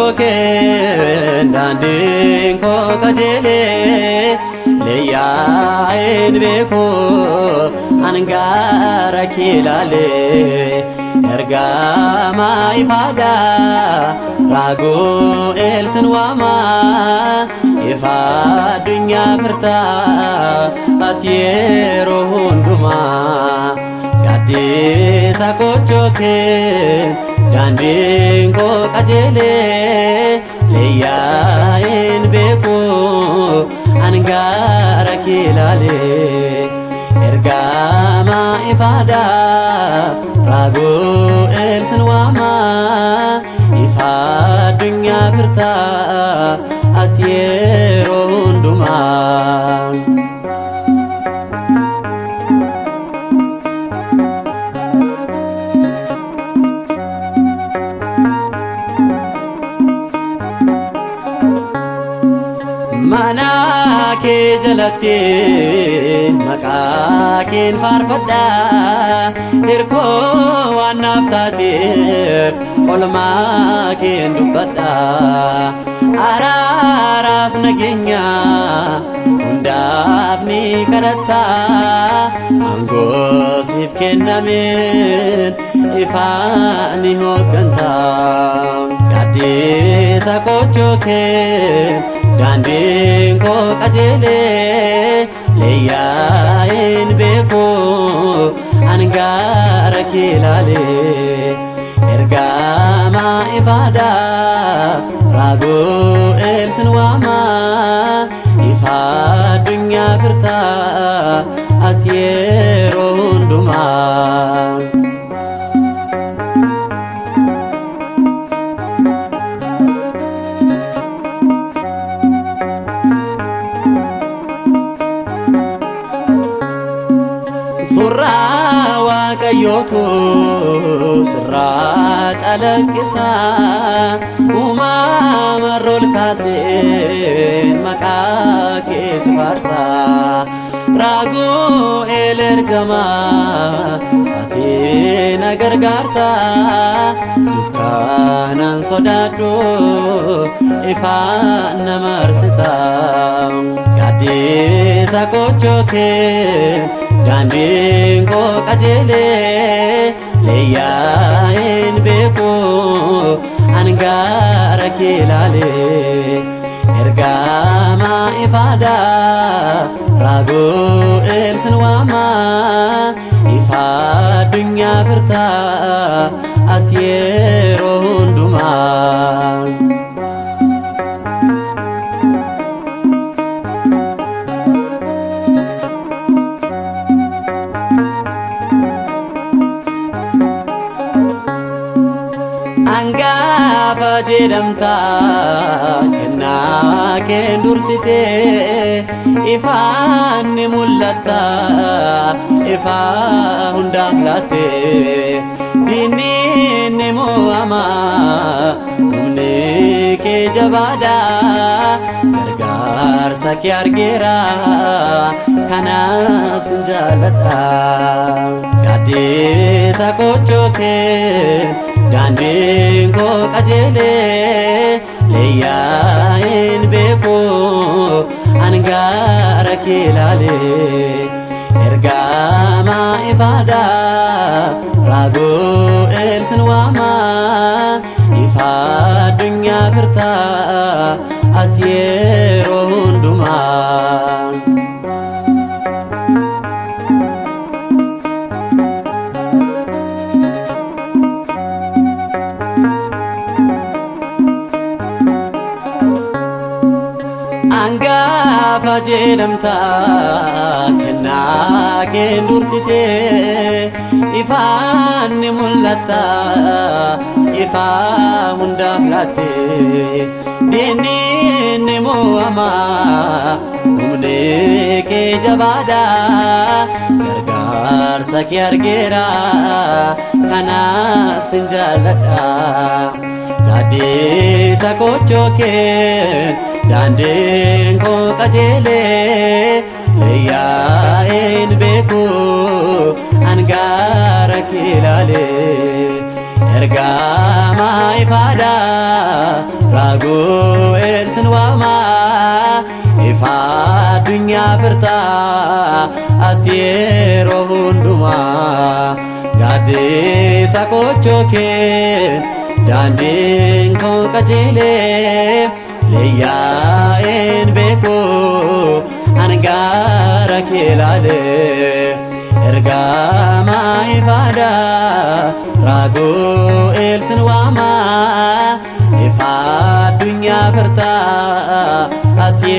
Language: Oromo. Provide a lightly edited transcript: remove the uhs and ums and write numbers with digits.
Kochoo kee daandiin koo qajeelee leeyyaa'een beeku hangaara kee ilaalee ergamaa ifaadhaa raaguu eelsin waamaa ifa addunyaa firtaa ati yeroo hundumaa gaaddisa kochoo kee daandiin koo qajeelee leeyyaa'een beeku hangaara kee ilaalee ergamaa ifaadhaa raaguu eelsin waamaa ifa addunyaa firtaa ati yeroo hundumaa. Mana kee jalatti maqaa keen faarfadha hirkoo waan naaf taateef olmaa keen dubbadha araaraaf nageenya hundaaf ni kadhatta aangoo siif kennameen ifaa ni hoogganta gaaddisa kochoo kee daandiin koo qajeelee leeyyaa'een beeku hangaara kee ilaalee ergamaa ifaadhaa raaguu eelsin waamaa ifa addunyaa firtaa ati yeroo hundumaa. Suuraa Waaqayyootu sirraa calaqqisaa uumama ol kaaseen maqaa kee si faarsaa raaguu eel ergamaa ati na gargaarta dukkanaan sodaadhu ifaan na marsita gaaddisa kochoo kee daandiin koo qajeelee leeyyaa'een beeku hangaara kee ilaalee ergamaa ifaadhaa raaguu eelsin waamaa ifa addunyaa firtaa ati yeroo hundumaa. Angaafa jedhamta kennaa keen dursitee ifaan ni mul'atta ifa hundaaf laattee diinni ni mo'ama humni kee jabaadha gargaarsa kee argeera kanaaf sin jaalladha gaaddisa kochoo kee daandiin koo qajeelee leeyyaa'een beeku hangaara kee ilaalee ergamaa ifaadhaa raaguu eelsin waamaa ifa addunyaa firtaa ati yeroo hundumaa. Angaafa jedhamta kennaa keen dursitee ifaan ni mul'atta ifa hundaaf laattee diinni ni mo'ama humni kee jabaadha gargaarsa kee argeera kanaaf sin jaalladha gaaddisa kochoo kee daandiin koo qajeelee leeyyaa'een beeku hangaara kee ilaalee. Ergamaa ifaadhaa Raagu'eel sin waamaa ifa addunyaa firtaa ati yeroo hundumaa gaaddisa kochoo keen daandiin koo qajeelee leeyyaa'een beeku angaara kee laalee ergamaa ifaadhaa Raagu'eel sin waamaa ifa addunyaa firtaa ati.